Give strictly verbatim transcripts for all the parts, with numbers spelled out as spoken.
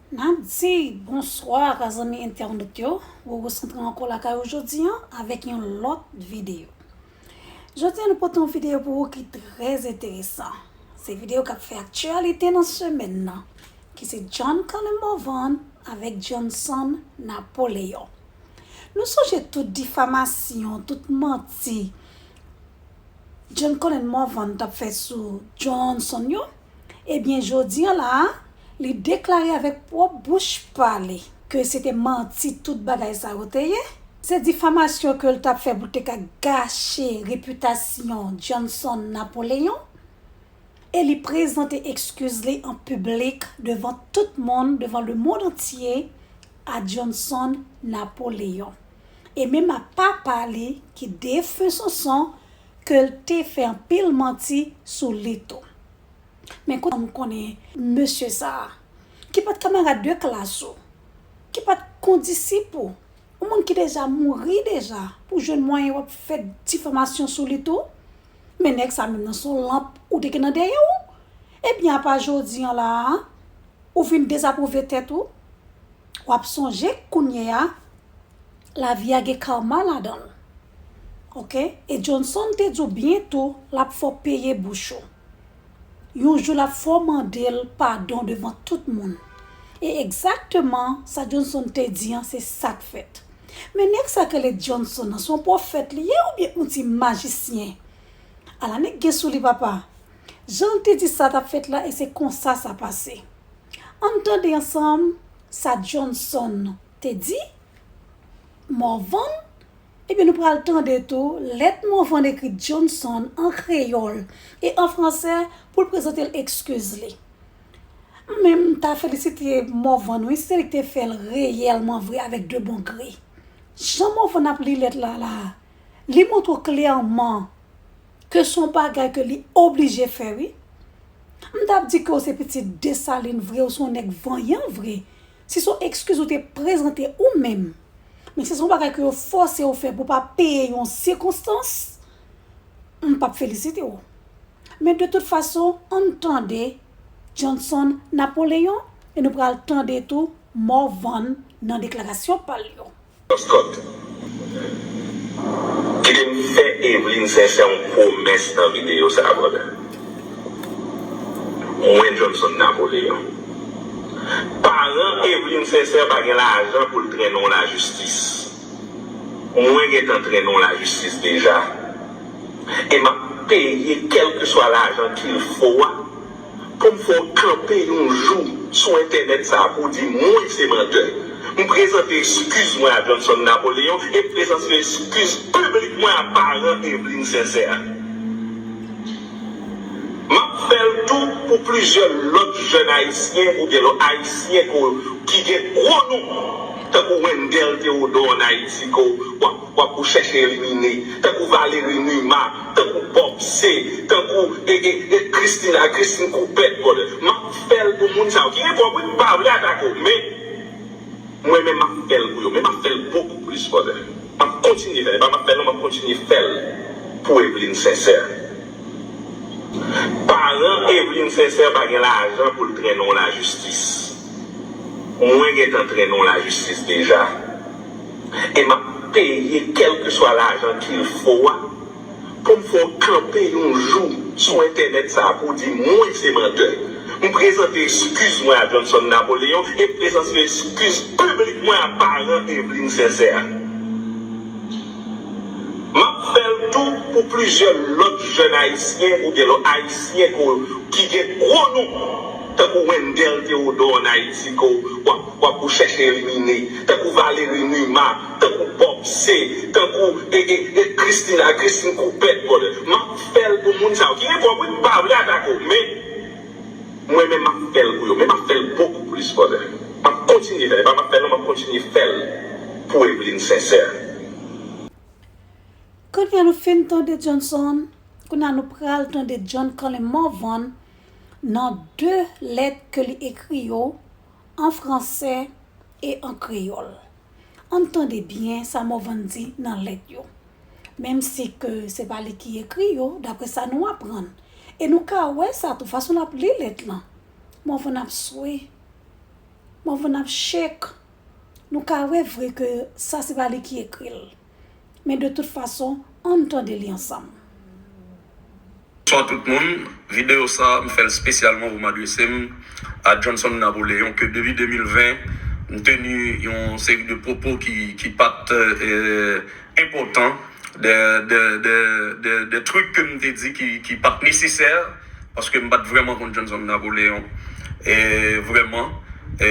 N ap di bonswa ak zanmi entènot yo. Roro Santre ankò lakay ou jodi a avèk yon lòt videyo. Jodi a nou pote yon videyo pou ou ki trè enteresan. Se videyo k ap fè aktyalite nan semèn nan, ki se John Colin Morvan avèk Johnson Napoléon. Nou sonje tout difamasyon, tout manti John Colin Morvan t ap fè sou Johnson yo? Ebyen, jodi a la a, li deklare avèk pwòp bouch pa li ke se te manti tout bagay sa yo te ye. Se difamasyon ke l t ap fè pou l te ka gache repitasyon Johnson Napoléon. E li prezante ekskiz li an piblik devan tout moun, devan lemonn antye, a Johnson Napoléon. E menm a papa li ki defen Sonson, ke l te fè anpil manti sou li tou. Men kounye a m konnen mesye sa a, ki pa t kamarad de klas ou, ki pa t kondisip ou, yon moun ki deja mouri deja, pou jwenn mwayen w ap fè difamasyon sou li tou. Men nèg sa menm nan se yon lanp ou te gen nan dèyè w. Ebyen, apa jodi a la a, ou vin dezapwouve tèt ou, w ap sonje kounye a, lavi a gen karma ladan l. Oke? E Johnson te di w byen tou, l ap fè w peye bouch ou. Yon jou l ap fè w mande l padon devan tout moun. E egzakteman sa Johnson te di an, se sa k fèt. Men nèg sa k rele Johnson nan, se yon pwofèt li ye oubyen yon ti majisyen? Ala nèg gen sou li, papa. Jan l te di sa t ap fèt la, e se konsa sa pase. Ann tande ansanm sa Johnson te di Morvan. Ebyen, nou pral tande tou lèt Morvan ekri Johnson an kreyòl e an fransè pou l prezante l ekskiz li. Mwen menm, m ta felisite Morvan, wi, si se li ki te fè l reyèlman vre, avèk de bon gre. Jan Morvan ap li lèt la, la, li montre w klèman ke se yon bagay ke li oblije fè, wi. M t ap di ke w se pitit Desalin vre, w se yon nèg vanyan vre, si se yon ekskiz ou te prezante ou menm. Men si se yon bagay ke yo fòse w fè pou w pa peye yon sikonstans, m p ap felisite w. Men de tout fason, ann tande Johnson Napoléon e nou pral tande tou Morvan nan deklarasyon pa l yo. Scott. Kite m fè Eveline Sincère yon pwomès nan videyo sa a, brother. Mwen, Johnson Napoléon. Paran Eveline Sincère pa gen lajan pou l trennen w lajistis. Mwen gentan trennen w lajistis deja. E m ap peye kèlkeswa lajan qu'il faut a pou m fè w kanpe yon jou sou entènèt sa a pou w di mwen se mantè. M prezante eskiz mwen a Johnson Napoléon e m prezante eskiz piblik mwen a paran Eveline Sincère. M ap fè l tou pou plizyè lòt jèn ayisyen oubyen lòt ayisyen ko, ki gen gwo non, tankou Wendell Theodore ann Ayiti, ko w ap, w ap, ou chèche elimine, tankou Valéry Numa, tankou Bob C, tankou, e, e, e, Christina, Christine Coupet, brother. M ap fè l pou moun sa yo ki gen kòb, wi, m pa vle atake w, men mwen menm, m ap fè l pou yo, men m ap fè l bokou plis, brother. M ap kontinye fè l, e pa m ap fè l non, m ap kontinye fè l pou Eveline Sincère. Paran Eveline Sincère pa gen lajan pou l trennen w lajistis. Mwen gentan trennen w lajistis deja. E m ap peye kèlkeswa lajan qu'il faut a pou m fè w kanpe yon jou sou entènèt sa a pou w di mwen se mantè. M prezante eskiz mwen a Johnson Napoléon e m prezante eskiz piblik mwen a paran Eveline Sincère. M ap fè l tou pou plizyè lòt jèn ayisyen oubyen lòt ayisyen ko, ki gen gwo non, tankou Wendell Theodore ann Ayiti, ko w ap, w ap, ou chèche elimine, tankou Valéry Numa, tankou Bob C, tankou, e, e, e, Christina, Christine Coupet, brother. M ap fè l pou moun sa yo ki gen kòb, wi, m pa vle atake w, men mwen menm, m ap fè l pou yo, men m ap fè l bokou plis, brother. M ap kontinye fè l, e pa m ap fè l non, m ap kontinye fè l pou Eveline Sincère. Kounye a nou fin tande Johnson, kounye a nou pral tande John Colin Morvan nan de lèt ke li ekri yo an fransè e an kreyòl. Ann tande byen sa Morvan di nan lèt yo. Menm si ke se pa li ki ekri yo, daprè sa nou aprann. E nou ka wè sa tou, fason l ap li lèt lan. Morvan ap swe. Mwen vin ap chek. Nou ka wè vre ke sa se pa li ki ekri l. Men de tout fason, ann tande li ansanm. Bonswa tout moun. Videyo sa, m fè l espesyalman pou m adrese m a Johnson Napoléon, ke depi de mil ven, m teni yon seri de pwopo ki, ki pa t enpòtan, de, de, de, de, de trik ke m te di ki, ki pa t nesesè, paske m pa t vrèman konn Johnson Napoléon. E vrèman, e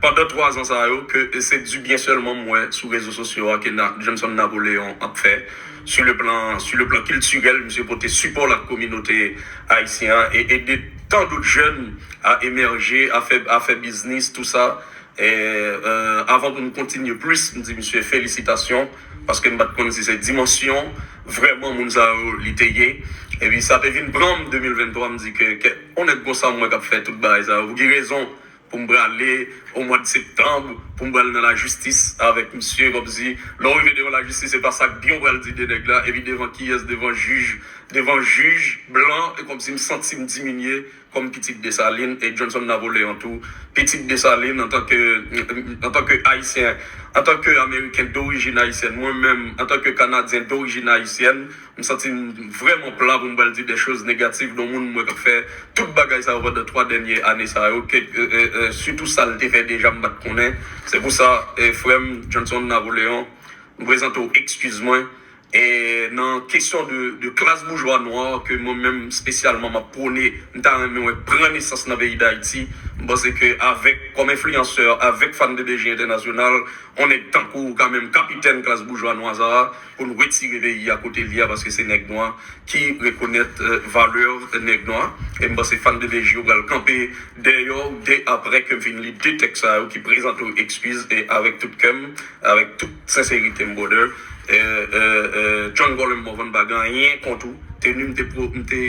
pandan twa zan sa yo, ke se di byen sèlman m wè sou rezo sosyo a ke Johnson Napoléon ap fè. Sur le plan, sur le plan kiltirèl, misye pote sipò l ak kominote ayisyen an e ede tan dòt jèn a emèje, a fè, a fè biznis, tou sa. E, e, avan pou m kontinye plis, m di misye felisitasyon, paske m pa t konn si se dimansyon vrèman moun sa yo li te ye. Epi sa te vin pran m de mil venntwa, m di ke, ke on nèg konsa m wè k ap fè tout bagay sa yo. Pou ki rezon pou m prale o mwa de septanm, pou m pral nan lajistis avèk misye, kòmsi lè w rive devan lajistis, se pa sa k byen w pral di de nèg la, epi devan kiyès, devan jij, devan jij blan, e kòmsi m santi m diminye kòm pitit Desalin, e Johnson Napoléon tou, pitit Desalin antanke, antanke Ayisyen, antanke Ameriken dorijin ayisyèn, mwen menm, antanke Kanadyen dorijin ayisyèn, m santi m vrèman pla pou m pral di de choz negatif de yon moun mwen k ap fè tout bagay sa yo pandan twa dènye ane sa yo, ke, e, e, e, sitou sa l te fè deja m pa t konnen. Se pou sa, e, frè m Johnson Napoléon, m prezante w ekskiz mwen. E nan kesyon de, de klas boujwa nwa ke mwen menm espesyalman m ap pwone, m ta renmen wè pran nesans nan peyi Dayiti, m panse ke avèk, kòm enfliyansè, avèk Fan de B J Entènasyonal, on nèg tankou w ka menm kapitèn klas boujwa nwa sa a, pou n retire peyi a kote l ye a, paske se nèg nwa ki rekonèt, e, valè nèg nwa. E m panse Fan de B J yo pral kanpe dèyè w de apre ke m fin li de tèks sa yo ki prezante w ekskiz, e avèk tout kè m, avèk tout senserite m, brother. E, e, e, John Colem Morvan pa gen anyen kont ou. Teni m te, m te,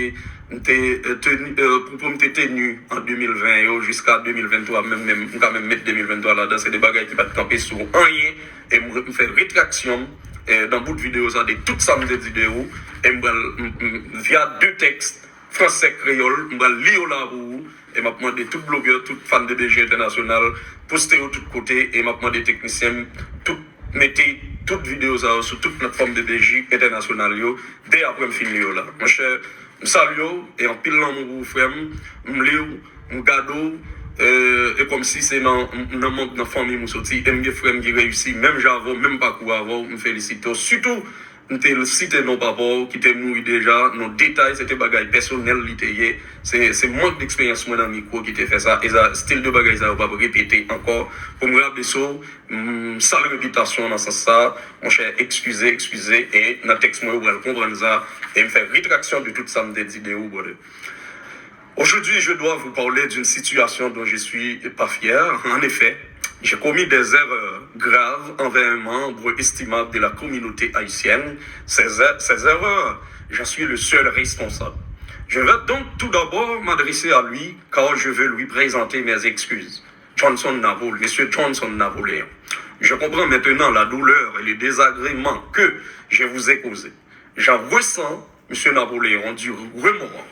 m te, e, teni, e, pwopo m te teni an de mil ven yo jiska de mil venntwa, menm, menm, m ka menm met de mil venntwa ladan, se de bagay ki pa t kanpe sou anyen. E m, m fè retraksyon m, e, nan bout videyo sa de tout sa m te di de ou. E m pral, m, m, via de tèks fransè kreyòl, m pral li yo la pou ou. E m ap mande tout blogè, tout Fan de B J Entènasyonal, poste yo tout kote. E m ap mande teknisyen m, tout, mete tout videyo sa yo sou tout platfòm de B J entènasyonal yo, de apre m fin li yo la. Monchè, m salye w, e anpil lanmou pou ou, frè m. M li w, m gade w, e, e kòmsi se nan, nan manm nan fanmi m ou soti. E m gen frè m ki reyisi menm jan avè w, menm pakou avè w, m felisite w. Sitou, m te site non papa w ki te mouri deja, non detay, se te bagay pèsonèl li te ye. Se, se mank deksperyans mwen nan mikwo ki te fè sa. E sa, stil de bagay sa yo p ap repete ankò. Pou m rabese w, m sal repitasyon w nan sans sa. Monchè, ekskize, ekskize. E nan tèks mwen, ou pral konprann sa. E m fè retraksyon de tout sa m te di de ou, brother. Aujourd'hui, je dois vous parler d'une situation dont je suis pas fier. En effet, j'ai commis des erreurs graves envers un membre estimable de la communauté haïtienne. Ces, er- ces erreurs, j'en suis le seul responsable. Je vais donc tout d'abord m'adresser à lui car je veux lui présenter mes excuses. Johnson Napoléon, Monsieur Johnson Napoléon. Je comprends maintenant la douleur et le désagrément que je vous ai causé. J'en ressens, Monsieur Napoléon, du remords.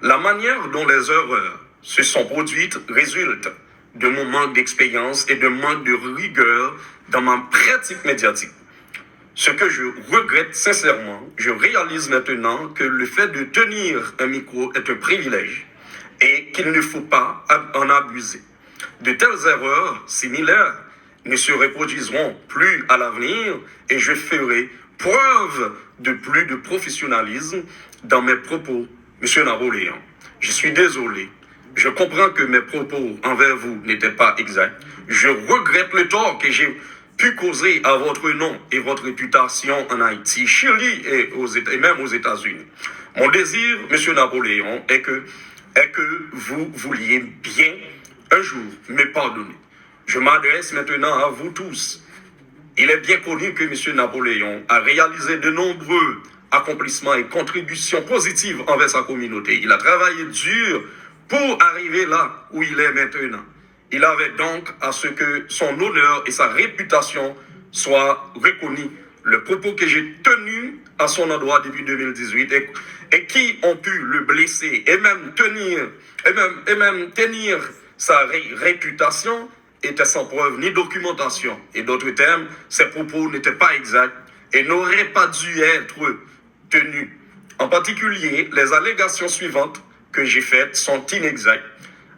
La manière dont les erreurs se sont produites résulte de mon manque d'expérience et de manque de rigueur dans ma pratique médiatique. Ce que je regrette sincèrement, je réalise maintenant que le fait de tenir un micro est un privilège et qu'il ne faut pas ab- en abuser. De telles erreurs similaires ne se reproduiront plus à l'avenir et je ferai preuve de plus de professionnalisme dans mes propos, Monsieur Napoléon. Je suis désolé. Je comprends que mes propos envers vous n'étaient pas exacts. Je regrette le tort que j'ai pu causer à votre nom et votre réputation en Haïti, Chili et, aux Éta- et même aux États-Unis. Mon désir, Monsieur Napoléon, est que, est que vous vouliez bien un jour me pardonner. Je m'adresse maintenant à vous tous. Il est bien connu que Monsieur Napoléon a réalisé de nombreux accomplissements et contributions positives envers sa communauté. Il a travaillé dur pour arriver là où il est maintenant. Il avait donc à ce que son honneur et sa réputation soient reconnus. Les propos que j'ai tenus à son endroit depuis deux mille dix-huit et, et qui ont pu le blesser et même tenir, et même, et même tenir sa ré- réputation était sans preuve ni documentation, et d'autres termes, ces propos n'étaient pas exacts et n'auraient pas dû être tenus. En particulier, les allégations suivantes que j'ai faites sont inexactes.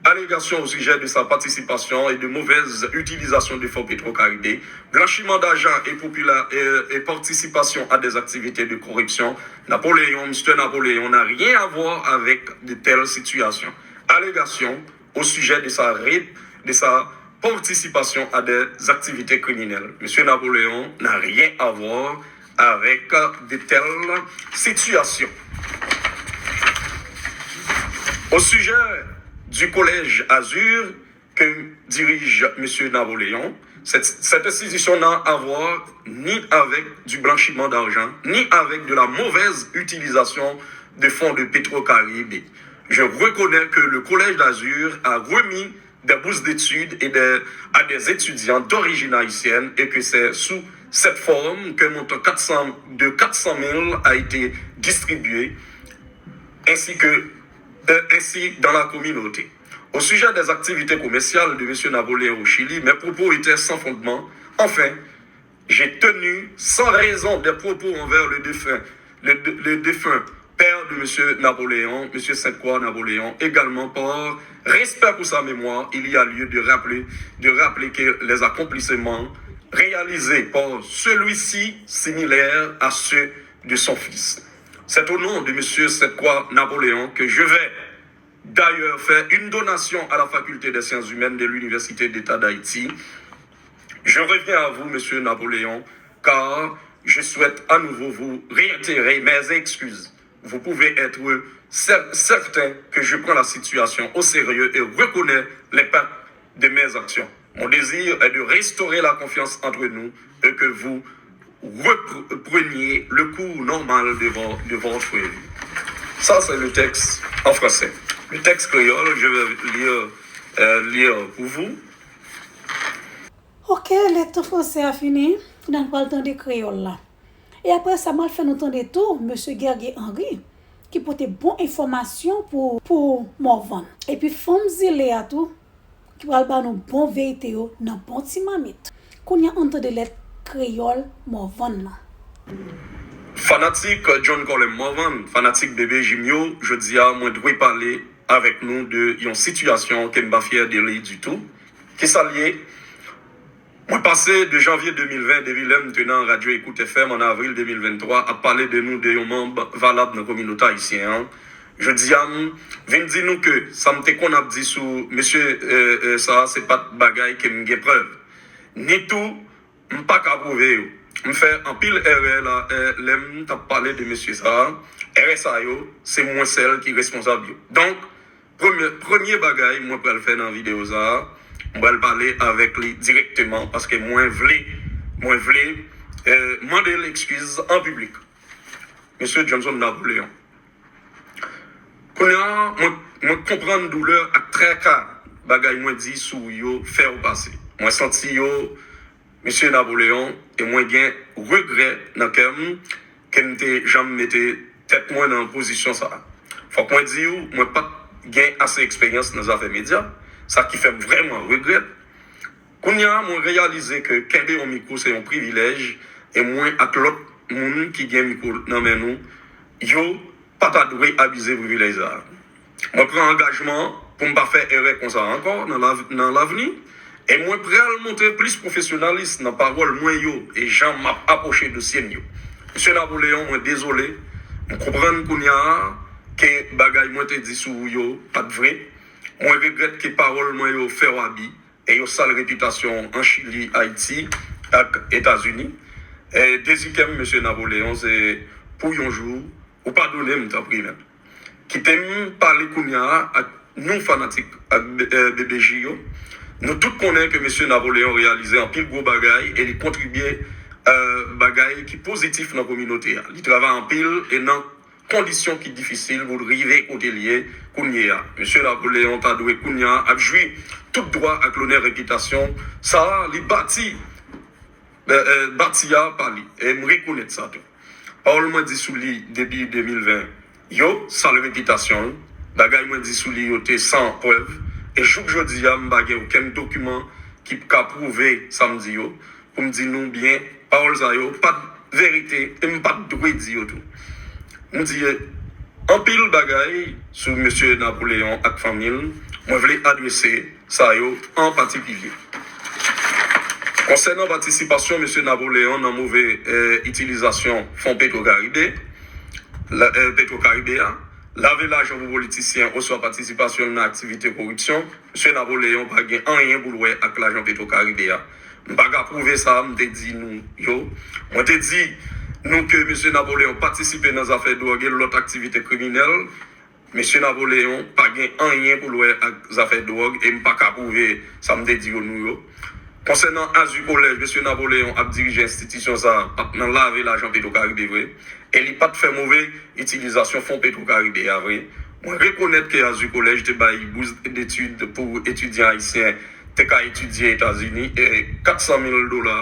Allégations au sujet de sa participation et de mauvaise utilisation de fonds Petro-Caribe, blanchiment d'argent et, popula- et, et participation à des activités de corruption. Napoléon, Mister Napoléon n'a rien à voir avec de telles situations. Allégations au sujet de sa, ré- de sa participation à des activités criminelles. Monsieur Napoléon n'a rien à voir avec de telles situations. Au sujet du collège Azur que dirige Monsieur Napoléon, cette, cette institution n'a à voir ni avec du blanchiment d'argent, ni avec de la mauvaise utilisation de fonds de Petro-Caribe. Je reconnais que le Collège d'Azur a remis des bourses d'études et des, à des étudiants d'origine haïtienne et que c'est sous cette forme qu'un montant quatre cents, de quatre cent mille a été distribué, ainsi que euh, ainsi dans la communauté. Au sujet des activités commerciales de Monsieur Napoléon au Chili, mes propos étaient sans fondement. Enfin, j'ai tenu sans raison des propos envers le défunt, le, le défunt père de Monsieur Napoléon, Monsieur Sainte-Croix Napoléon, également par respect pour sa mémoire, il y a lieu de rappeler, de rappeler que les accomplissements réalisés par celui-ci similaires à ceux de son fils. C'est au nom de Monsieur Sainte-Croix Napoléon que je vais d'ailleurs faire une donation à la Faculté des Sciences Humaines de l'Université d'État d'Haïti. Je reviens à vous, Monsieur Napoléon, car je souhaite à nouveau vous réitérer mes excuses. Vous pouvez être cer- certain que je prends la situation au sérieux et reconnais l'impact de mes actions. Mon désir est de restaurer la confiance entre nous et que vous repreniez le cours normal de, vo- de votre vie. Ça, c'est le texte en français. Le texte créole, je vais lire, euh, lire pour vous. Ok, lèt an fransè a fini. Kounye a nou pral tande kreyòl la. E apre sa, m al fè nou tande tou Mesye Guergué Henry, ki pote bon enfòmasyon pou, pou Morvan. Epi fanm zile a tou, ki pral ba nou bon verite yo nan bon ti mamit. Kounye a ann tande lèt kreyòl Morvan nan. Fanatik John Colem Morvan, fanatik Bebe Jim yo, jodi a mwen dwe pale avèk nou de yon sitiyasyon ke m pa fyè de li ditou. Kisa l ye? Mwen pase de janvye de mil ven, depi lè m te nan Radyo Ecoute F M an avril de mil venntwa, ap pale de nou de yon manm valab nan kominote ayisyen an. Jodi a, m vin di nou ke sa m te konn ap di sou mesye sa a, se pa t bagay ke m gen prèv. Ni tou, m pa ka pwouve yo. M fè anpil erè la lè m t ap pale de mesye sa a. Erè sa yo, se mwen sèl ki responsab yo. Donk, premye, premye bagay mwen pral fè nan videyo sa a, mwen pral pale avèk li dirèkteman paske mwen vle, mwen vle mande l ekskiz an piblik. Mesye Johnson Napoléon. Kounye a, mwen, mwen konprann doulè ak traka bagay mwen di sou ou yo fè w pase. Mwen santi yo, Mesye Napoléon, e mwen gen regrè nan kè m ke m te janm mete tèt mwen nan pozisyon sa a. Fòk mwen di w, mwen pa t gen ase eksperyans nan zafè medya, sa ki fè m vrèman regrèt. Kounye a, mwen reyalize ke kenbe yon mikwo se yon privilèj, e mwen ak lòt moun ki gen mikwo nan men nou yo pa ta dwe abize privilèj sa a. Mwen pran angajman pou m pa fè erè konsa ankò nan lav- nan lavni, e mwen pral montre plis pwofesyonalis nan pawòl mwen yo e jan m ap apwoche dosye m yo. Mesye Napoléon, mwen dezole, m konprann kounye a ke bagay mwen te di sou ou yo pa t vre. Mwen regrèt ke pawòl mwen yo fè w abi e yo sal repitasyon w an Chili, Ayiti ak Etazini. Dezi kè m, Mesye Napoléon, se pou yon jou ou padone m, tanpri, men. Kite m pale kounye a ak nou fanatik ak Bebe J yo. Nou tout konnen ke Mesye Napoléon reyalize anpil gwo bagay e li kontribye bagay ki pozitif nan kominote a. Li travay anpil e nan kondisyon ki difisil pou l rive kote l ye kounye a. Mesye Napoléon ta dwe kounye a ap jwi tout dwa ak lonè repitasyon sa a li bati, bati a pa li. E m rekonèt sa tou. Pawòl mwen di sou li depi de mil ven yo sal repitasyon l. Bagay mwen di sou li yo te san prèv. E jouk jodi a, m pa gen okenn dokiman ki ka pwouve sa m di yo, pou m di nou byen, pawòl sa yo pa t verite e m pa t dwe di yo tou. M di anpil bagay sou mesye Napoleon ak fanmi l, mwen vle adrese sa yo an patikilye. Konsènan patisipasyon mesye Napoleon nan move eh, itilizasyon fon Petro Karibe, la, eh, Petro Karibe a, lave lajan pou politisyen oswa patisipasyon l nan aktivite koripsyon, mesye Napoleon pa gen anyen pou l wè ak lajan Petro Karibe a. M pa ka pwouve sa, m te di nou yo. Mwen te di nou ke mesye Napoleon patisipe nan zafè dwòg e lòt aktivite kriminèl. Mesye Napoleon pa gen anyen pou l wè ak zafè dwòg e m pa ka pwouve sa m te di yo nou yo. Konsènan Azu Kolèj, mesye Napoleon ap dirije enstitisyon sa a, p ap nan lave lajan Petro Karibe vre. E li pa t fè move itilizasyon fon Petro Karibe a vre. Mwen rekonèt ke Azu Kolèj te bay bous detid pou etidyan ayisyen te ka etidye Etazini, e kat san mil dola,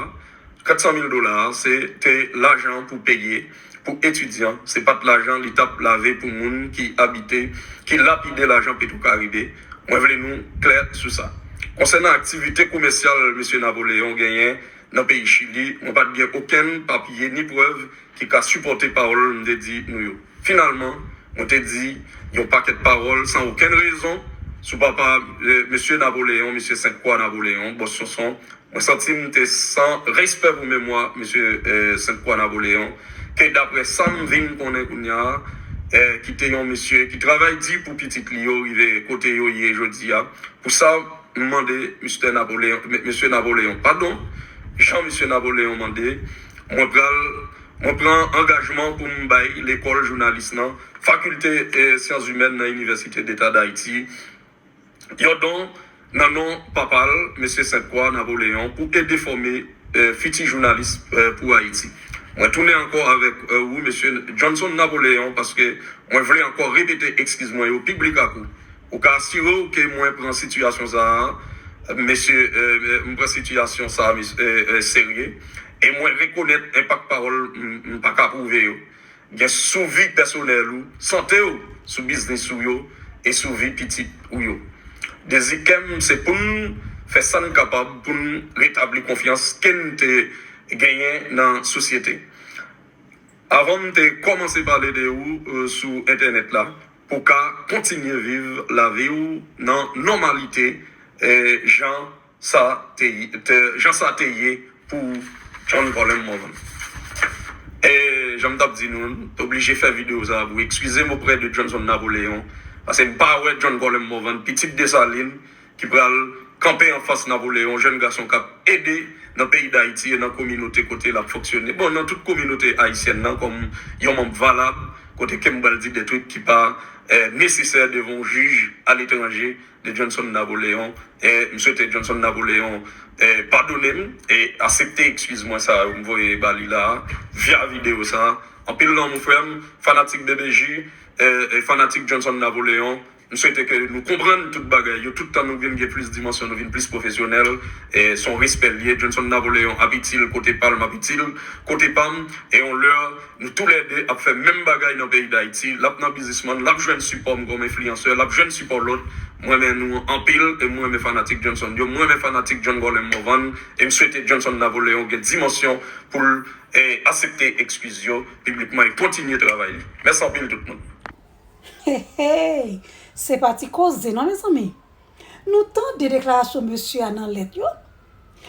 kat san mil dola a, se te lajan pou peye pou etidyan, se pa t lajan li t ap lave pou moun ki abite, ki lapide lajan Petro Karibe. Mwen vle nou klè sou sa. Konsènan aktivite komèsyal mesye Napoleon genyen nan peyi Chili, mwen pa t gen okenn papye ni prèv ki ka sipòte pawòl m te di nou yo. Finalman, mwen te di yon pakèt pawòl san okenn rezon sou papa eh, mesye Napoleon, mesye Sent Kwa Napoleon, Bòs Sonson. Mwen santi m te san respè pou memwa mesye eh, Sent Kwa Napoleon, ke daprè sa m vin konnen kounye a, eh, ki te yon mesye ki travay di pou pitit li yo rive kote yo ye jodi a. Pou sa, m mande Mistè Napoleon, M- Mesye Napoleon padon. Jan Mesye Napoleon mande, mwen pral, mwen pran angajman pou m bay lekòl jounalis nan Fakilte eh, Syans Imèn nan Inivèsite Deta Dayiti yon don nan non papa l, Mesye Sent Kwa Napoleon, pou ede fòme eh, fiti jounalis eh, pou Ayiti. Mwen tounen ankò avèk eh, ou, Mesye Johnson Napoleon, paske mwen vle ankò repete ekskiz mwen yo piblik ak ou. Ou ka asire w ke mwen pran sitiyasyon sa a, mesye, eh, m pran sitiyasyon sa a mes- eh, eh, serye, e mwen rekonèt enpak pawòl m m pa ka pwouve yo gen sou vi pèsonèl ou, sante w, sou biznis ou yo, e sou vi pitit ou yo. Dezi kè m se pou n fè sa n kapab pou n retabli konfyans ke n te genyen nan sosyete. Avan m te kòmanse pale de ou eh, sou entènèt la, pou w ka kontinye viv lavi w nan nòmalite eh, jan sa te, te, jan sa te ye pou John Colem Morvan. E jan m t ap di nou, m t oblije fè videyo sa a pou eskize m oprè de Johnson Napoleon, paske m pa wè John Colem Morvan, pitit Desalin, ki pral kanpe anfas Napoleon, jèn gason k ap ede nan peyi Dayiti e nan kominote kote l ap fonksyone. Bon, nan tout kominote ayisyèn nan, kòm yon manm valab, kote ke m pral di de twit ki pa eh, nesesè devan yon jij aletranje de Johnson Napoleon. E m swete Johnson Napoleon eh, padone m e aksepte ekskiz mwen sa yo m voye ba li la a, via videyo sa a. Anpil lanmou frè m, fanatik B B J, eh, eh, fanatik Johnson Napoleon. M swete ke nou konprann tout bagay yo, tout tan nou vin gen plis dimansyon, nou vin plis pwofesyonèl. E se yon respè l ye. Johnson Napoleon ap itil kote pa l, m ap itil kote pa m. E yon lè, nou toulède ap fè menm bagay nan peyi Dayiti. L ap nan biznisman, l ap jwenn sipò m kòm enfliyansè, l ap jwenn sipò lòt. Mwen renmen nou anpil e mwen renmen fanatik Johnson yo. Mwen renmen fanatik John Colem Morvan e m swete Johnson Napoleon gen dimansyon pou l eh, aksepte ekskiz yo piblikman e kontinye travay li. Mèsi anpil tout moun. Hey, hey, se pa ti koze non mezanmi. Nou tande deklarasyon mesye a nan lèt yo.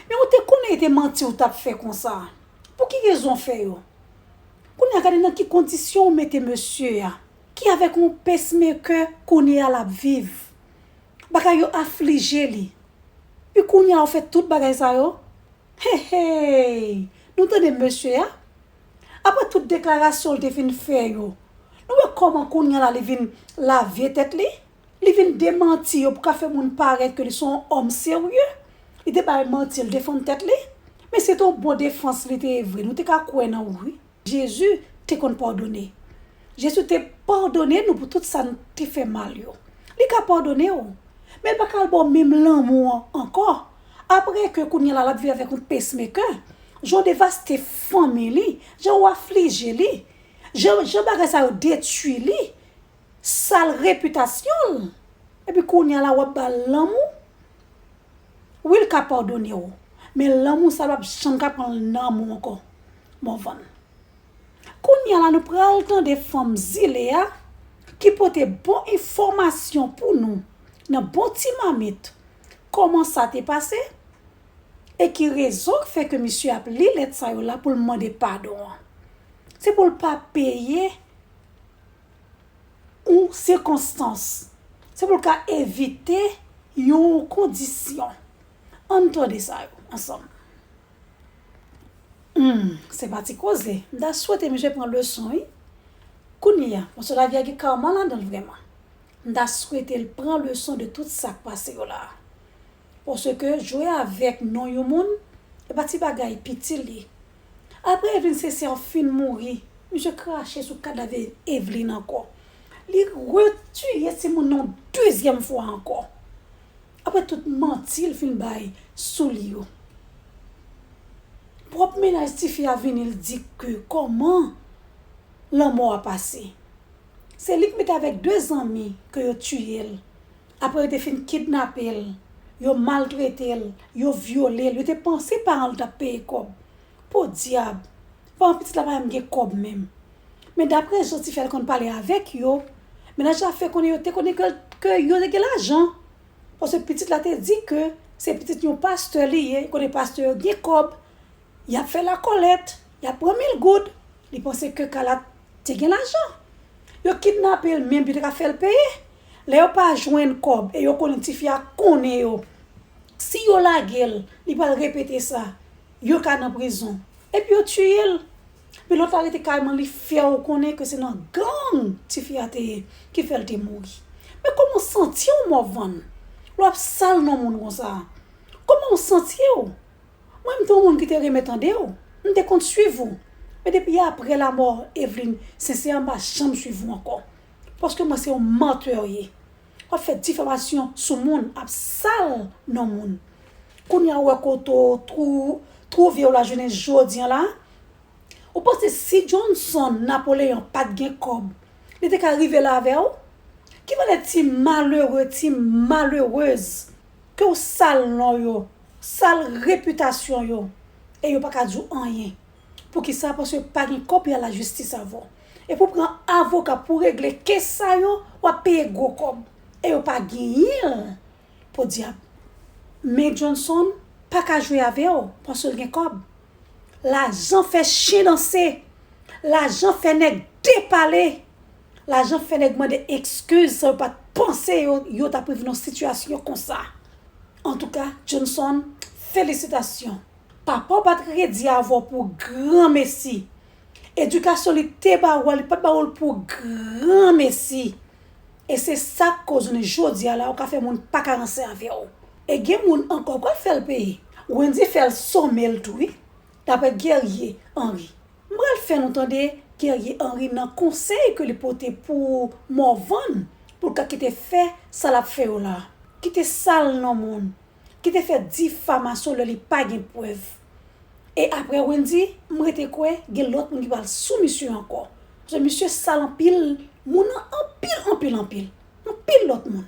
Men ou te konnen e te manti ou t ap fè konsa. Pou ki rezon w fè yo? Kounye a gade nan ki kondisyon ou mete mesye a, ki avèk yon pacemaker kounye a l ap viv. Bagay yo aflije li. Pi kounye a ou fè tout bagay sa yo? Hey, hey! Nou tande mesye a? Apre tout deklarasyon l te fin fè yo, nou wè kòman kounye a la li vin lave tèt li? Li vin demanti yo pou ka fè moun parèt ke li se yon òm serye. Li te bay manti, l defann tèt li. Men se te yon bon defans li te ye vre. Nou te ka kwè nan ou wi. Jezi te konn padone. Jezi te padone nou pou tout sa n te fè mal yo. Li ka padone w. Men l pa ka al ba w menm lanmou an ankò. Apre ke kounye a la l ap viv avèk yon pacemaker, jan w devaste fanmi li, jan w aflije li, jan jan bagay sa yo detwi li, sal repitasyon l, epi kounye a la w ap ba l lanmou. Wi, l ka padone w, men lanmou sa l p ap janm ka pran l nan men w ankò, Morvan. Kounye a la, nou pral tande fanm zile a ki pote bon enfòmasyon pou nou nan bon ti mamit kòman sa te pase e ki rezon k fè ke misye ap li lèt sa yo la pou l mande padon an. Se pou l pa peye yon sikonstans. Se pou l ka evite yon kondisyon. Ann tande sa yo ansanm. Hmm, se pa ti koze. M ta swete misye pran leson, wi. Kounye a, paske lavi a gen kama ladan l vrèman. M ta swete l pran leson de tout sa k pase yo la. Paske jwe avèk non yon moun, e pa ti bagay piti l ye. Apre Eveline Sincère fin mouri, misye krache sou kadav Eveline ankò. Li retiye timoun nan yon dezyèm fwa ankò. Apre tout manti l fin bay sou li yo. Pwòp mennaj tifi a vini l di ke kòman lanmò a pase. Se li k mete avèk de zanmi ke yo tiye l. Apre yo te fin kidnape l, yo maltrete l, yo vyole l, yo te panse paran l t ap peye kòb. Podyab, paran pitit la pa menm gen kòb menm. Men daprè jan tifi a te konn pale avèk yo, mennaj la fè konnen yo te konnen ke, ke yo te gen lajan. Paske pitit la te di ke se pitit yon pastè li ye, konnen pastè yo gen kòb, y ap fè lakòlèt, y ap pran mil goud. Li panse ke Kalat te gen lajan. Yo kidnape l menm, yo te ka fè l peye. Lè yo pa jwenn kòb e yo konnen tifi a konnen yo, si yo lage l, li pral repete sa. Yo ka nan prizon. Epi yo tiye l. Men lòt la rete kay mwen, li fè w konnen ke se nan gang tifi a te ye ki fè l te mouri. Men kòman w santi w, Morvan? Lè w ap sal non moun konsa. Kòman w santi w? Mwen, m te yon moun ki te renmen tande w. M te konn swiv ou. Men depi apre lanmò Eveline Sincère, m pa janm swiv ou ankò. Paske mwen se yon mantè w ye. W ap fè difamasyon sou moun, ap sal non moun. Kounye a ou wè kote w twou-, twouve w la jounen jodi a la. Ou panse si Johnson Napoléon pa t gen kòb, li te ka rive la avè w? Ki valè ti malere, ti malerez ke w sal non yo, sal repitasyon yo, e yo pa ka di w anyen? Poukisa? Paske pa gen kòb pou y al lajistis avè w. E pou pran avoka pou regle kes sa yo, w ap peye gwo kòb. E yo pa genyen l. Podyab. Men Johnson pa ka jwe avè w, paske l gen kòb. Lajan fè chen danse. Lajan fè nèg depale. Lajan fè nèg mande ekskiz san yo pa t panse yo, yo t ap rive nan sitiyasyon konsa. Antouka, Johnson, felisitasyon. Papa w pa t redi avè w pou granmesi. Edikasyon li te ba ou a, li pa t ba ou l pou granmesi. E se sa k koz jounen jodi a la, ou ka fè moun pa ka ranse avè w. E gen moun ankò k pral fè l peye. Wendy fè l some l tou, wi, daprè Guerrier Henry. M pral fè nou tande Guerrier Henry nan konsèy ke li pote pou Morvan, pou l ka kite fè sa l ap fè yo la. Kite sal non moun. Ki te fè difamasyon lè li pa gen prèv. E apre Wendy, m rete kwè gen lòt moun ki pral sou misye ankò. Paske misye sal anpil moun nan, anpil, anpil, anpil. Anpil lòt moun.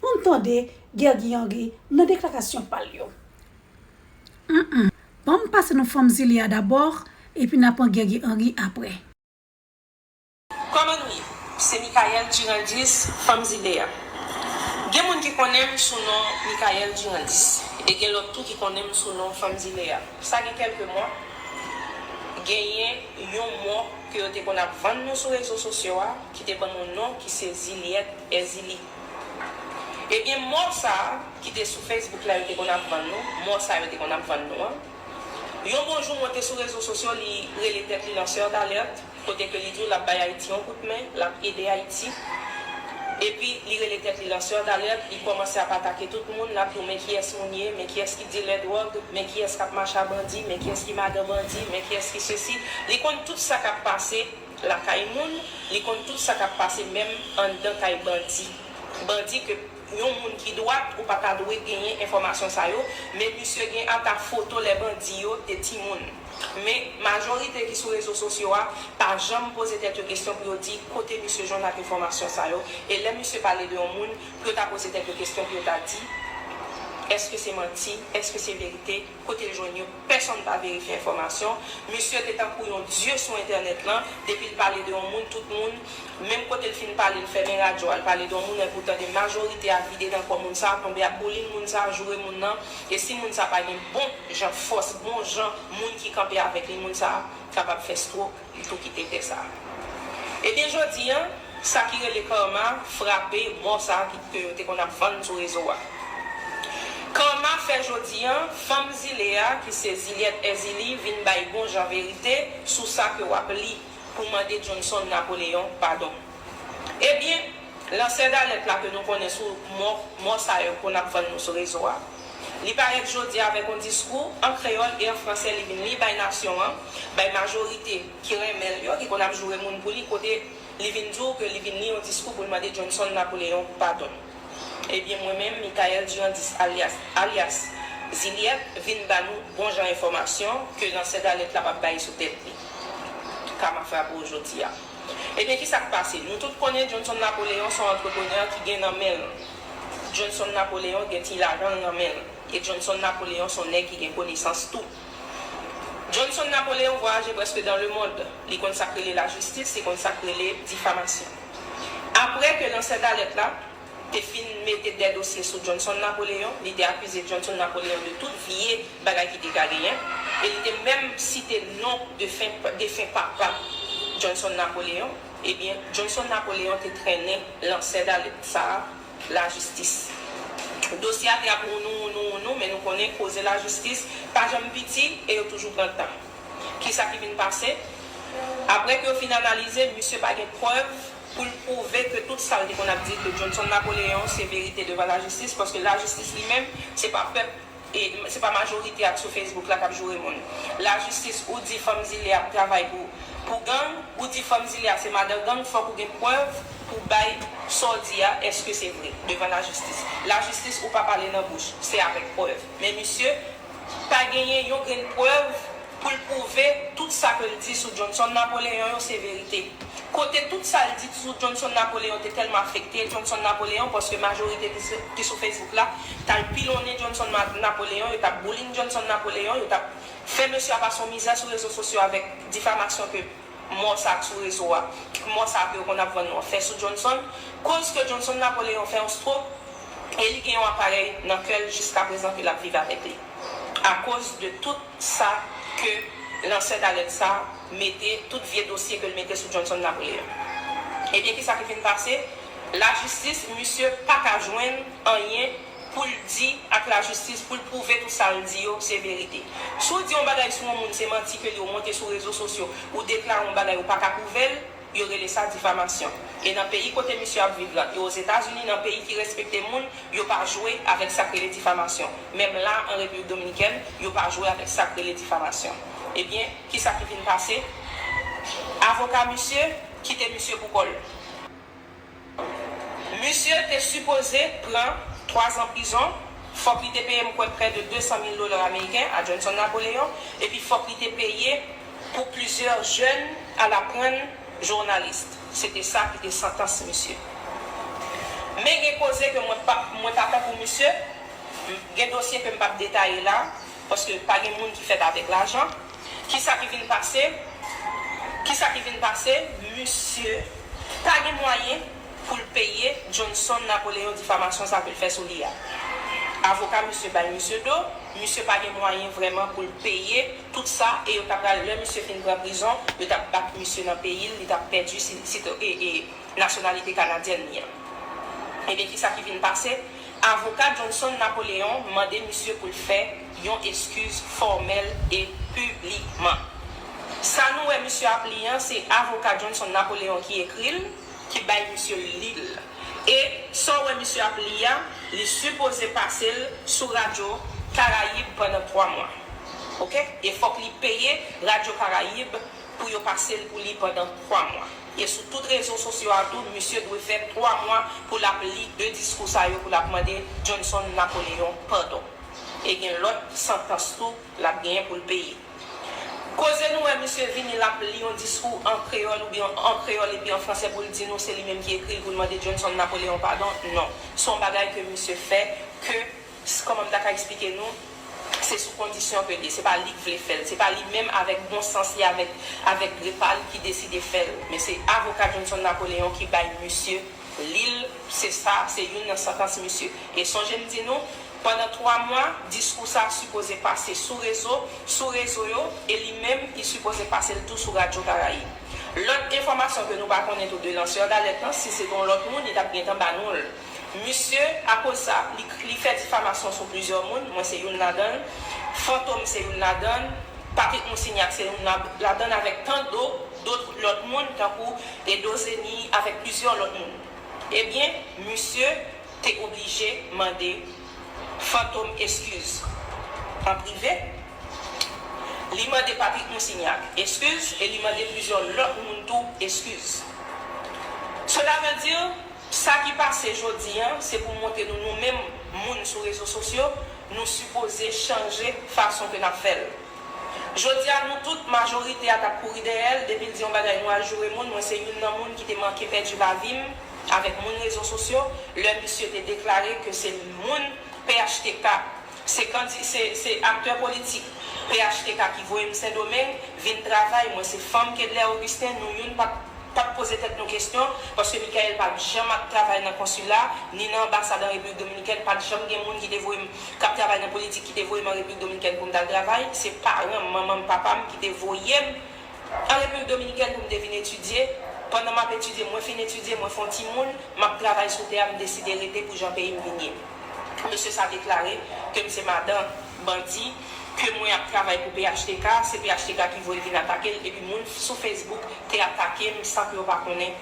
Ann tande Guerrier Henry nan deklarasyon pa l yo. Mm, mm. Ban m pase nou fanm zile a dabò, epi n a pran Guerrier Henry apre. Kòman nou ye? Se Michaëlle Durandis, fanm zile a. Gen moun ki konnen m sou non Michaëlle Durandis. E gen lòt tou ki konnen m sou non fanm zile a. Sa gen kèlke mwa, genyen yon mò ke yo te konn ap vann nou sou rezo sosyo a, ki te ban nou non ki se Zilyèt Èzili. Ebyen, mò sa a, ki te sou Facebook la, yo te konn ap vann nou, mò sa a yo te konn ap vann nou an, yon bon jou monte sou rezo sosyo, li rele tèt li lanceur d'alerte, kote ke li di w l ap bay Ayiti yon kout men, l ap ede Ayiti. Epi, li rele tèt li lanceur d'alerte, li kòmanse ap atake tout moun, l ap di w men kiyès moun ye, men kiyès ki dilè dwòg, men kiyès k ap mache a bandi, men kiyès ki madan bandi, men kiyès ki sesi. Li konn tout sa k ap pase lakay moun, li konn tout sa k ap pase menm anndan kay bandi. Bandi ke yon moun ki dwat, ou pa ta dwe genyen enfòmasyon sa yo, men misye gen ata foto lè bandi yo te timoun. Men majorite ki sou rezo sosyo a pa janm poze tèt yo kesyon pou yo di kote misye jwenn ak enfòmasyon sa yo, e lè misye pale de yon moun, pou yo ta poze tèt yo kesyon pou yo ta di Èske se manti? Èske se verite? Kote l jwenn yo? Pèsonn pa verifye enfòmasyon. Misye te tankou yon dye sou entènèt lan. Depi l pale de yon moun, tout moun, menm kote l fin pale, l fèmen radyo a, l pale de yon moun, enpoutan de majorite a vide nan kò moun sa a, tonbe ap boulin moun sa a, joure moun nan. E si moun sa a pa gen bon jan fòs, bon jan moun ki kanpe avèk li, moun sa a kapab fè stwok, li tou kite tè sa a. Ebyen, jodi a, sa ki rele karma frape mò sa a ki, ke yo te konn ap vann sou rezo a. Karma fè jodi a, fanm zile a, ki se Zilyèt Èzili, vin bay bon jan verite sou sa ke w ap li pou mande Johnson Napoléon padon. Ebyen, lansè dalèt la ke nou konnen sou mò, mò sa yo konn ap vann nou sou rezo a, li parèt jodi a avèk yon diskou an kreyòl e an fransè, li vin li bay nasyon an, bay majorite ki renmen l yo, ki konn ap joure moun pou li, kote li vin di w ke li vin li yon diskou pou l mande Johnson Napoléon padon. Ebyen, mwen menm, Michaëlle Durandis, alyas, alyas Zilyèt, vin ba nou bon jan enfòmasyon ke lansè dalèt la p ap bay sou tèt li. Kama frape w jodi a. Ebyen, ki sa k pase? Nou tout konnen Johnson Napoléon se yon antreprenè ki gen nan men l. Johnson Napoléon gen ti lajan l nan men l. E Johnson Napoléon se yon nèg ki gen konesans tou. Johnson Napoléon vwayaje prèske dans le monde. Li konn sa k rele lajistis, li konn sa k rele difamasyon. Apre ke lansè dalèt la te fin mete de dosye sou Johnson Napoléon, li te akize Johnson Napoléon de tout vye bagay ki te ka genyen, e li te menm site non defen, defen papa Johnson Napoléon, ebyen, Johnson Napoléon te trennen lansè dalèt sa a lajistis. Dosye a te ap wounou, wounou, wounou, men nou konnen koze lajistis pa janm piti e yo toujou pran tan. Ki sa ki vin pase? Apre ke yo fin analize, misye pa gen prèv pou l pwouve ke tout sa l te konn ap di ke Johnson Napoléon se verite devan lajistis, paske lajistis li menm, se pa pèp, e se pa majorite a k sou Facebook la k ap joure moun. Lajistis, ou di fanm zile ap travay pou, pou gang, ou di fanm zile a se madan gang, fòk ou gen prèv pou bay sa w di a, èske se vre devan lajistis. Lajistis, ou pa pale nan bouch, se avèk prèv. Men misye pa genyen yon grenn prèv pou l pwouve tout sa ke l di sou Johnson Napoléon yo se verite. Kote tout sa l di sou Johnson Napoléon te tèlman afekte Johnson Napoléon, paske majorite ki sou, ki sou Facebook la t al pilonnen Johnson Ma-, Napoléon, yo t ap boulin Johnson Napoléon, yo t ap fè mesye a pase yon mizè sou rezo sosyo avèk difamasyon ke mò sa k sou rezo a, mò sa ke yo konn ap vann nou an fè sou Johnson, koz ke Johnson Napoléon fè yon stwok e li gen yon aparèy nan kè l jiskaprezan ke l ap viv avèk li. Akoz de tout sa ke lansè dalèt sa mete, tout vye dosye ke l mete sou Johnson Napoléon. Ebyen, ki sa ki vin pase? Lajistis, misye pa ka jwenn anyen pou l di ak lajistis, pou l pwouve tout sa l di yo se verite. Si w di yon bagay sou yon moun, se manti ke li, ou monte sou rezo sosyo, ou deklare yon bagay, ou pa ka pwouve l, yo rele sa difamasyon. E nan peyi kote misye ap viv la, e Ozetazini, nan peyi ki respekte moun, yo pa jwe avèk sa k rele difamasyon. Menm la, an Repiblik Dominikèn, yo pa jwe avèk sa k rele difamasyon. Ebyen, ki sa ki vin pase? Avoka misye kite misye pou kò l. Misye te sipoze pran twa zan prizon, fòk li te peye, m kwè, près de deux cent mille dollars américains à Johnson Napoléon, epi fòk li te peye pour plusieurs jeunes à l'apprendre journaliste. Se te sa ki te santans misye. Men gen koze ke mwen pa, mwen pa tankou misye, gen dosye ke m p ap detaye la, paske pa gen moun ki fèt avèk lajan. Ki sa ki vin pase? Ki sa ki vin pase? Misye pa gen mwayen pou l peye Johnson Napoléon difamasyon sa ke l fè sou li a. Avoka misye bay misye do, misye pa gen mwayen vrèman pou l peye tout sa, e yo ta pral, lè misye fin pran prizon, yo t ap bat misye nan peyi l, li t ap pèdi si, si, e, e, nasyonalite kanadyèn li an. Ebyen, ki sa ki vin pase? Avoka Johnson Napoléon mande misye pou l fè yon eskiz fòmèl e piblikman. Sa nou wè misye ap li an, se avoka Johnson Napoléon ki ekri l, ki bay misye li l. E sa w wè misye ap li a, li sipoze pase l sou Radyo Karayib pandan twa mwa. Oke? E fòk li peye Radyo Karayib pou yo pase l pou li pandan twa mwa. E sou tout rezo sosyo a tou, misye dwe fè twa mwa pou l ap li de diskou sa yo, pou l ap mande Johnson Napoléon padon. E gen lòt santans tou l ap genyen pou l peye. Koze nou wè misye vini, l ap li yon diskou an kreyòl oubyen an kreyòl epi an fransè pou l di nou se li menm ki ekri l pou l mande Johnson Napoléon padon, non. Se yon bagay ke misye fè ke Kòman m ta ka eksplike nou? Se sou kondisyon ke l ye. Se pa li k vle fè l. Se pa li menm avèk bon sans li, avèk, avèk grepa l ki deside fè l. Men se avoka Johnson Napoléon ki bay misye li l. Se sa, se youn nan santans misye. E sonje m di nou, pandan twa mwa, diskou sa a sipoze pase sou rezo, sou rezo yo, e li menm, li sipoze pase l tou sou Radyo Karayib. Lòt enfòmasyon ke nou pa konnen tou de lansè dalèt lan, si se t yon lòt moun, li t ap gentan ba nou l. Misye, akoz sa, li, li fè difamasyon sou plizyè moun, mwen se youn ladan l, Fantom se youn ladan l, Patrick Moussignac se youn la-, ladan l, avèk tant dot, dot lòt moun, tankou Edo Zeni, avèk plizyè lòt moun. Ebyen, misye te oblije mande Fantom eskiz an prive. Li mande Patrick Moussignac eskiz e li mande plizyè lòt moun tou eskiz. Cela veut dire, sa ki pase jodi a, se pou montre nou, nou menm moun sou rezo sosyo, nou sipoze chanje fason ke n ap fè l. Jodi a, nou tout, majorite a t ap kouri dèyè l, depi l di yon bagay, nou al joure moun. Mwen se youn nan moun ki te manke pèdi lavi m avèk moun rezo sosyo, lè misye te deklare ke se moun P H T K, se kandi-, se, se aktè politik P H T K ki voye m Sendomeng vin travay. Mwen se fanm Kedlè Augustin, nou youn pa t, pa t poze tèt nou kesyon, paske Michael pa t janm ap travay nan konsila, ni nan anbasad an Repiblik Dominikèn, pa t janm gen moun ki te voye m, k ap travay nan politik, ki te voye m an Repiblik Dominikèn pou m t al travay. Se paran m, manman m, papa m ki te voye m an Repiblik Dominikèn pou m te vin etidye. Pandan m ap etidye, mwen fin etidye, mwen fè yon timoun, m ap travay sou tè a, m deside rete pou jan peyi m vin ye. Mesye sa deklare ke m se madan bandi, ke mwen ap travay pou P H T K, se P H T K ki voye l vin atake l, epi moun sou Facebook te atake m san ke yo pa konnen.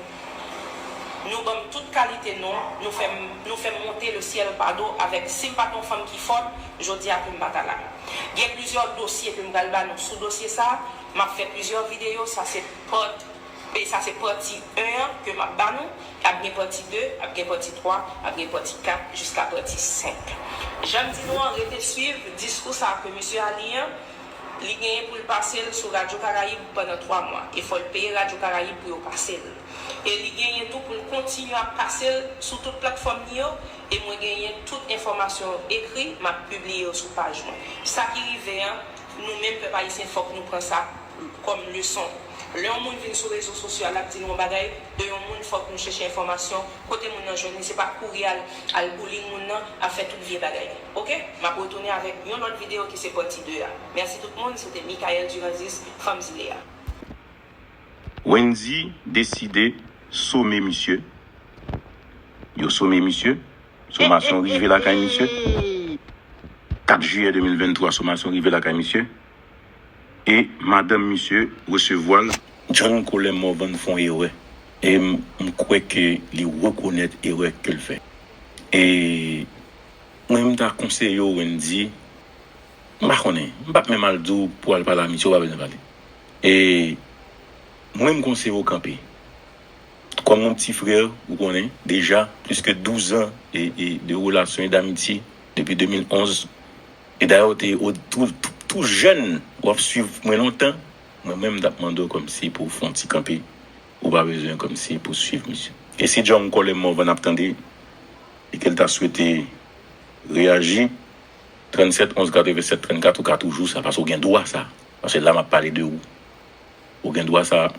Nou ban m tout kalite non, nou fè m, nou fè m monte le ciel pa do avèk, si m pa t yon fanm ki fòt, jodi a ke m pa ta la. Gen plizyè dosye ke m pral ba nou sou dosye sa, m ap fè plizyè videyo, sa se pòt E sa se pati en an ke m ap ba nou. Ap gen pati de, ap gen pati twa, ap gen pati kat, jiska pati senk. Jan m di nou an, rete swiv diskou sa a ke mesye a li an, li genyen pou l pase l sou Radyo Karayib pandan twa mwa. E fò l peye Radyo Karayib pou yo pase l. E li genyen tou pou l kontinye ap pase l sou tout platfòm li yo. E mwen genyen tout enfòmasyon yo ekri, m ap pibliye yo sou paj mwen. Sa ki rive an, nou menm pèp ayisyen, fòk nou pran sa kòm leson. Lè yon moun vin sou rezo sosyo a, l ap di nou yon bagay de yon moun, fòk nou chèche enfòmasyon kote moun nan jwenn li. Se pa kouri al, al bullying moun nan, ap fè tout vye bagay. Oke? M ap retounen avèk yon lòt videyo ki se pati de a. Mèsi tout moun, se te Michael Durandis, Fanm Zile a. Wendy deside some misye. Yo some misye. Somasyon rive lakay misye. Kat jiyè de mil venntwa, somasyon rive lakay misye. E madanm misye resevwa l. John Colem Morvan fè yon erè. E m, m kwè ke li rekonèt erè ke l fè. E mwen, m ta konseye w, Wendy, m pa konnen, m p ap menm al di w pou w al pale a misye, ou pa bezwen pale. E mwen, m konseye w kanpe. Kòm yon ti frè, ou konnen, deja, plis ke douz an e, e de relasyon e d'amitye, depi de mil onz. E dayè, w te, w tou, tou, tou jèn, w ap swiv mwen lontan. Mwen menm, m t ap mande w kòmsi pou w fè yon ti kanpe. Ou pa bezwen kòmsi pou w swiv misye. E si John Colem Morvan ap tande, e ke l ta swete reyaji, trannsèt onz katrevennsèt trannkat, ou ka toujou sa, paske w gen dwa sa. Paske la, m ap pale de ou. Ou gen dwa sa.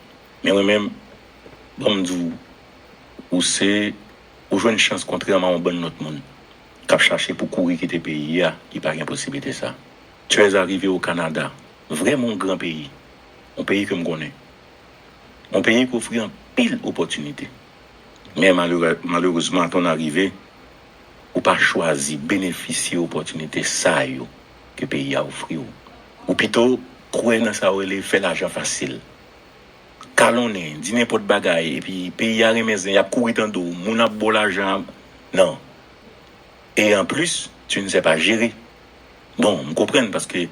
Men mwen menm, ban m di w, ou se, ou jwenn chans kontrèman a yon bann lòt moun k ap chache pou kouri kite peyi a, ki pa gen posiblite sa. Tu es arrivé au Canada, vrèman yon gran peyi, yon peyi ke m konnen, yon peyi ki ofri anpil opòtinite. Men malere-, malerezman, à ton arrivée, ou pa chwazi benefisye opòtinite sa yo ke peyi a ofri w. Ou pito kwè nan sa yo rele fè lajan fasil. Kalonnen, di nenpòt bagay, epi peyi a renmen zen, y ap kouri tande w, moun ap ba w lajan, non. E anplis, tu ne sais pas gérer. Bon, m konprann, paske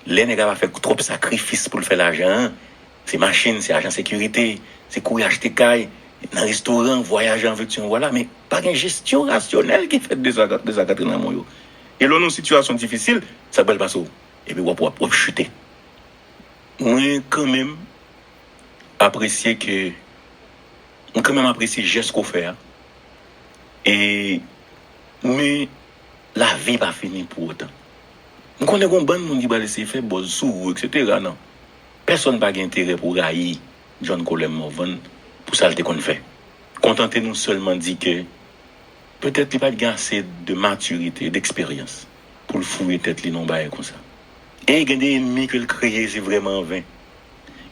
lè nèg la pa fè twòp sakrifis pou l fè lajan an, se machin, se ajan sekirite, se kouri achte kay, nan restoran, vwayaje an veksyon, vwala, men pa gen jesyon rasyonèl ki fèt de sa, de sa k antre nan men w yo. E lè w nan yon sitiyasyon difisil, sa k pral pase w? Epi w ap, w ap, w ap chite. Mwen kanmenm apresye ke, mwen kanmenm apresye jès ke w fè a. E, men, Lavi pa fini pou otan. M konnen gen yon bann moun ki pral eseye fè buzz sou ou, et cetera. Non. Pèsonn pa gen enterè pou rayi John Colem Morvan pou sa l te konn fè. Kontante nou sèlman di ke petèt li pa t gen ase de matirite, d'eksperyans pou l fouye tèt li nan yon bagay konsa. E gen de enmi ke l kreye, se vrèman anven.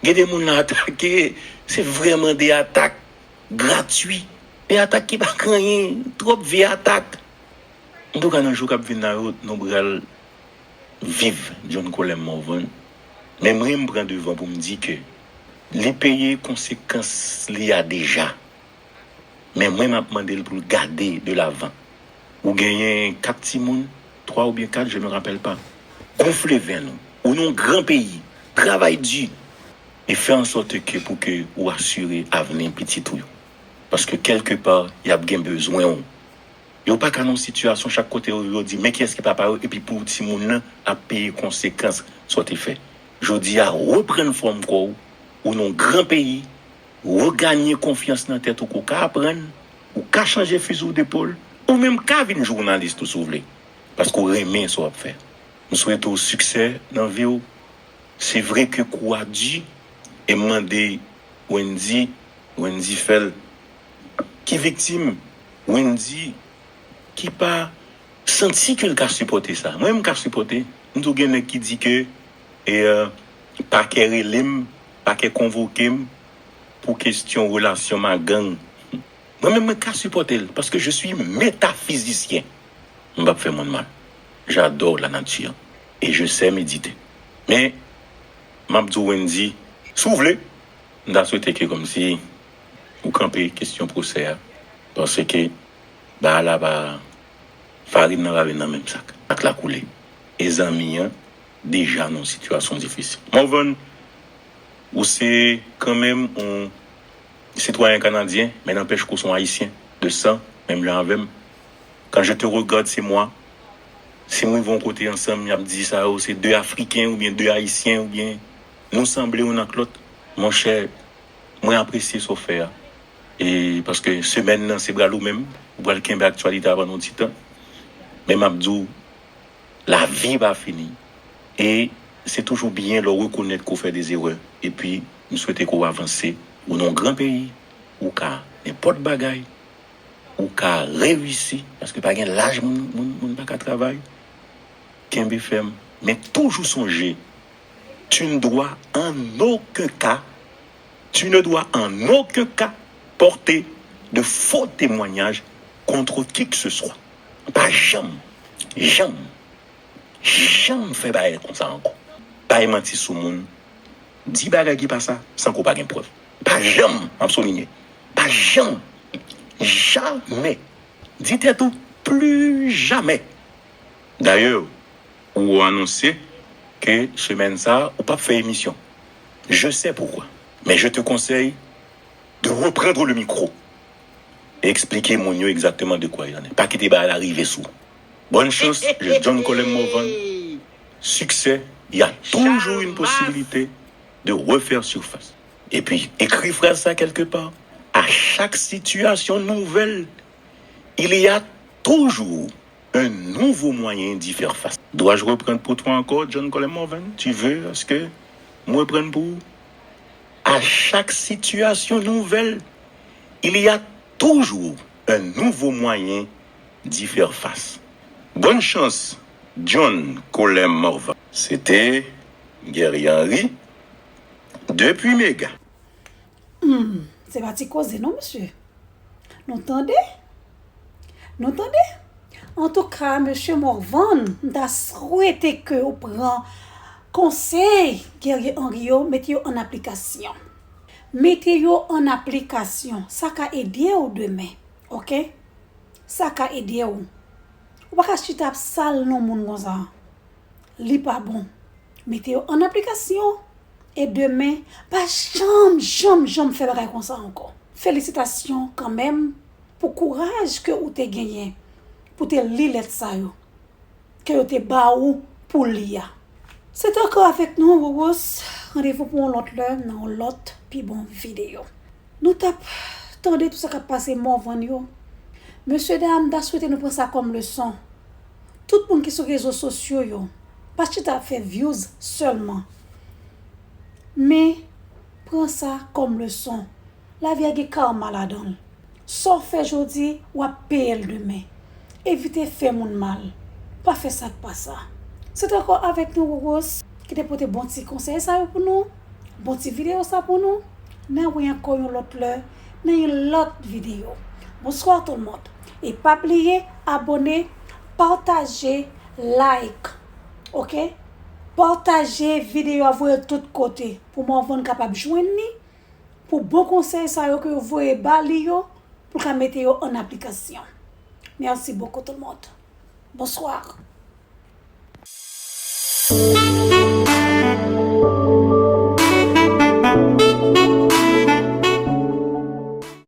Gen de moun l atake, se vrèman de atak gratwi, de atak ki pa gen anyen, twòp vye atak. Antouka, nan jou k ap vin la yo, nou pral viv John Colem Morvan. Men mwen, m pran devan pou m di ke li peye konsekans li a deja. Men mwen, m ap mande l pou l gade de lavan. Ou genyen kat timoun, twa oubyen kat, je me rappelle pas. Gonfle venn ou. Ou nan yon gran peyi. Travay di. E fè an sòt ke pou ke ou asire avni pitit ou yo. Paske kèlke pa, y ap gen bezwen ou. Yo pa ka nan yon sitiyasyon chak kote yo, yo di, men kiyès ki papa yo, epi pou timoun nan ap peye konsekans sa w te fè. Jodi a, reprann fòm kò w, ou nan yon gran peyi, reganye konfyans nan tèt ou ke w ka aprann, ou ka chanje fizi w depòl, ou menm ka vin jounalis tou si w vle, paske w renmen sa w ap fè. M swete w siksè nan vi w. Se vre ke kou a di, e m mande Wendy, Wendy fè l. Ki viktim? Wendy ki pa santi ke l ka sipòte sa. Mwen, m ka sipòte. M tou gen nèg ki di ke e, pakè rele m, pakè konvoke m pou kesyon relasyon m ak gang. Mwen menm, mwen ka sipòte l, paske je suis métaphysicien. M p ap fè moun mal. J'adore la nature. Et je sais méditer. Men, m ap di w, Wendy, si w vle, m ta swete ke kòmsi ou kanpe kesyon pwosè a, paske bagay la pa, farin nan pa vin nan menm sak ak lakoulè. E zanmi an deja nan yon sitiyasyon difisil. Morvan, ou se kanmenm yon sitwayen kanadyen, men nanpèch ke w se yon ayisyen de san, menm jan avè m. Quand je te regarde, c'est moi. Si m rive yon kote ansanm, y ap di sa yo se de Afriken oubyen de Ayisyen oubyen nou sanble youn ak lòt. Monchè, mwen apresye sa w fè a. E paske semèn nan, se pral ou menm, ou pral kenbe aktyalite a pandan yon ti tan. Men m ap di w, lavi pa fini. E se toujou byen lè w rekonèt ke w fè de zerè. Epi, m swete ke w avanse. Ou nan yon gran peyi, ou ka nenpòt bagay, ou ka reyisi, paske pa gen laj moun, moun, moun pa ka travay. Kenbe fèm, men toujou sonje, tu ne dois en aucun cas, tu ne dois en aucun cas porter de faux témoignages contre qui que ce soit. Pa janm, janm, janm fè bagay konsa ankò. Bay manti sou moun, di bagay ki pa sa, san ke w pa gen prèv. Pa janm, m ap soulinye, pa janm, jamè, di tèt ou, plus jamais. Dayè, ou anonse ke semèn sa a, ou p ap fè emisyon. Je sais pourquoi. Mais je te conseille de reprendre le micro. Eksplike moun yo exactement de quoi il en est. Pa kite bagay la rive sou ou. Bonne chance, je John Colem Morvan. Succès, il y a toujours une possibilité de refaire surface. Et puis, écris phrase ça quelque part. À chaque situation nouvelle, il y a toujours un nouveau moyen d'y faire face. Dois-je reprendre pour toi encore, John Colem Morvan? Tu veux à ce que m reprann pou ou? À chaque situation nouvelle, il y a toujours un nouveau moyen d'y faire face. Bonne chance, John Colem Morvan. Se te Guerrier Henry, depi Mega. Hmm, se pa ti koze non, mesye. Nou tande? Nou tande? Antouka, mesye Morvan, m ta swete ke ou pran konsèy Guerrier Henry yo, mete yo an aplikasyon. Mete yo an aplikasyon. Sa ka ede w demen, oke? Sa ka ede w. Ou pa ka chita ap sal non moun konsa. Li pa bon. Mete yo an aplikasyon. E demen, pa janm, janm, janm fè bagay konsa ankò. Felisitasyon kanmenm pou kouraj ke ou te genyen pou te li lèt sa yo ke yo te ba ou pou li a. Se te ankò avèk nou, Wowos. Randevou pou yon lòt lè nan yon lòt pi bon videyo. Nou t ap tande tout sa k ap pase Morvan yo. Mesye dam, m ta swete nou pran sa kòm leson. Tout moun ki sou rezo sosyo yo, pa chita ap fè views sèlman. Men, pran sa kòm leson. Lavi a gen karma ladan l. Sa w fè jodi, w ap peye l demen. Evite fè moun mal. Pa fè sa k pa sa. Se t ankò avèk nou, Rogos, ki te pote bon ti konsèy sa yo pou nou, bon ti videyo sa pou nou. N a wè ankò yon lòt lè nan yon lòt videyo. Bonswa tout le monde. E pa bliye abòne, pataje, like. Oke? Pataje videyo a, voye l tout kote pou Morvan kapab jwenn li, pou bon konsèy sa yo ke yo voye ba li yo, pou l ka mete yo an aplikasyon. Merci beaucoup tout le monde. Bonsoir.